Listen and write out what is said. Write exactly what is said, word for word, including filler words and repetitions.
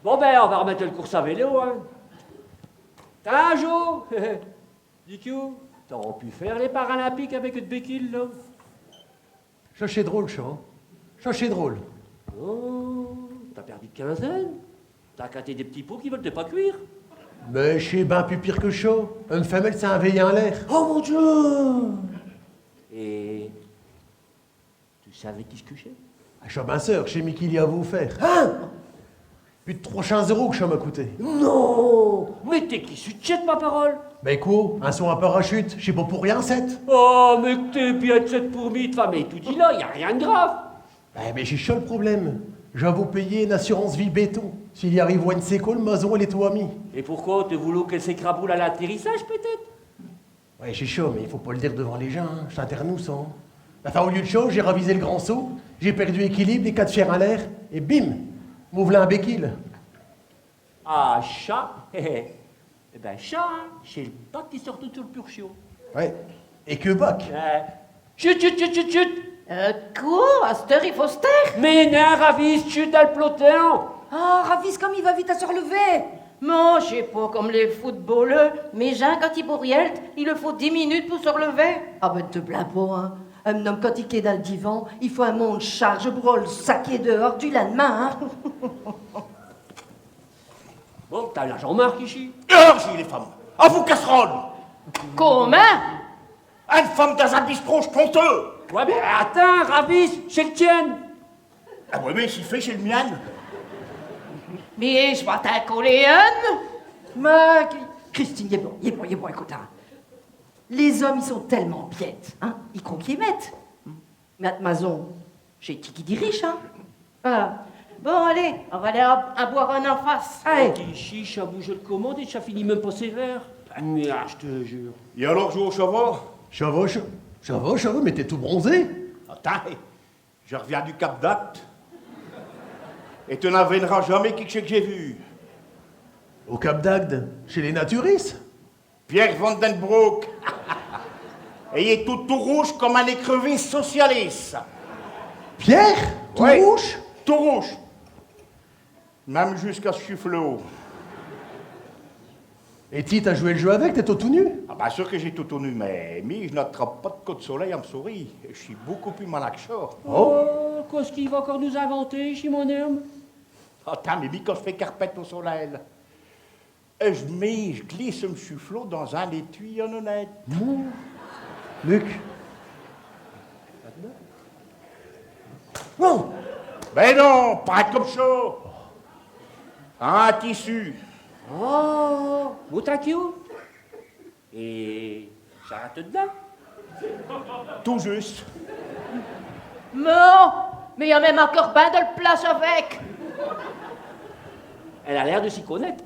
Bon, ben, in va r'mette el course à vélo, hein. Tiens, Jo. Dis, t'aros pu faire les Paralympiques avec tes béquilles, là. Cha, ch'est drôle, cha, hein. Cha, ch'est drôle. Oh, t'as perdu des quinzaines ? T'as acaté des p'tits pots qui veul'tent pas cuire ? Mais ch'est ben pus pire que cha. Em femelle s'est invoyée in l'air. Oh, mon Dieu ! Et te sais avec qui ch'que ch'est ? Ah, cha, ben sûr, ch'est mi qui li avot offert. Hein ? Pus d' trois chints euros que cha m'a coûté. Non ! Mais t'es qui, ch'est tiête, ma parole ? Mais quoi ? Un saut in parachute, ch'est pas pour rien, ch'est. Oh, mais que t'es biête, ch'est pour mi, t'fais, mais toudis là, y a rien d' grave. Ben, mais ch'est cha l' problème. J'avos payé eune assurance vie béton. S'il li arrive eune séquelle, l' mason, alle est à mi. Et pourquoi ? Te voulot qu'alle s'écraboule à l'atterrissage, peut-ête ? Ouais, ch'est cha, mais i faut pas l' dire devant les gins, hein. Ch'est inter nous, cha, hein. Enfin, au lieu d' cha, j'ai ravisé l' grand saut, j'ai perdu l'équilibre, les quate fiers in l'air, et bim, me v'là in béquille. Ah, cha, eh ben cha, hein, ch'est l' bac qui s'artourne sur l' purchot. Ouais, et qué bac. Euh, chut, chut, chut, chut, chut. Euh, quoi ? À ch't' heure, i faut s' taire ? Mais non, ravise, chute dins l' peloton. Ah, ravise comme i va vite à s' relever. Mais ch'est pas comme les footballeurs, mais gins, quand i bourieltent, i leu faut dix minutes pour s' relever. Ah ben, te plains pas, hein. Un homme, quand i quait dins l' divan, i faut un monte-charge pour l' saquer dehors du lind'main, hein. Bon, t'as là Jean-Marc ichi ? Dehors, j'ai dit, les femmes. À vous, casserole ! Comment ? Eune femme dins un bistrot, ch'est honteux. Ouais, mais attinds, ravise, ch'est l' tienne. Ah ouais, mais si fait, ch'est l' mienne. Mais j' vas t'in coller eune. Mais, Christine, i est bon, i est bon, i est bon, acoute, hein. Les hommes, i sont tell'mint biêtes, hein, i croient qu'i mettent. Mais à t' mason, ch'est ti qui diriges, hein ? Ah. Bon, allez, in va aller in, in boire eune in face. Allez. Qué chiche, cha bouge de commande et cha finit même pas ses verres. Mais ah, j' te jure. Et alors, Jo, cha va ? Cha va, cha, cha va, cha va, mais t'es tout bronzé. Attinds, j' reviens du Cap d'Agde. Et te n'invineras jamais qui que ch'est que j'ai vu. Au Cap d'Agde, chés les naturistes ? Pierre Van Den Broek. Et il est tout, tout rouge comme un écrevisse socialiste. Pierre ? Tout rouge ? Tout rouge. Même jusqu'à s' chufflot. Et ti, t'as joué l' jeu avec, t'es tout, tout nu ? Ah, ben sûr que j'ai tout, tout nu, mais mi, j' n'attrape pas d' cop d' soleil in m' souris. J' sus beaucoup pus malin que cha. Oh, qu'est-ce qu'i va incore nous invinter, ichi, mon homme ? Attinds, mais mi, quand j' fais carpette au soleil, ej mets, j' glisse m' chufflot dins un étui à lunettes. Mon Luc. Non. Ben non, pas comme cha. Un tissu. Oh, bon, thank you. Et cha rinte dedins ? Tout juste. Non, mais y a même incore ben de l' place avec. Elle a l'air de s'y connaître.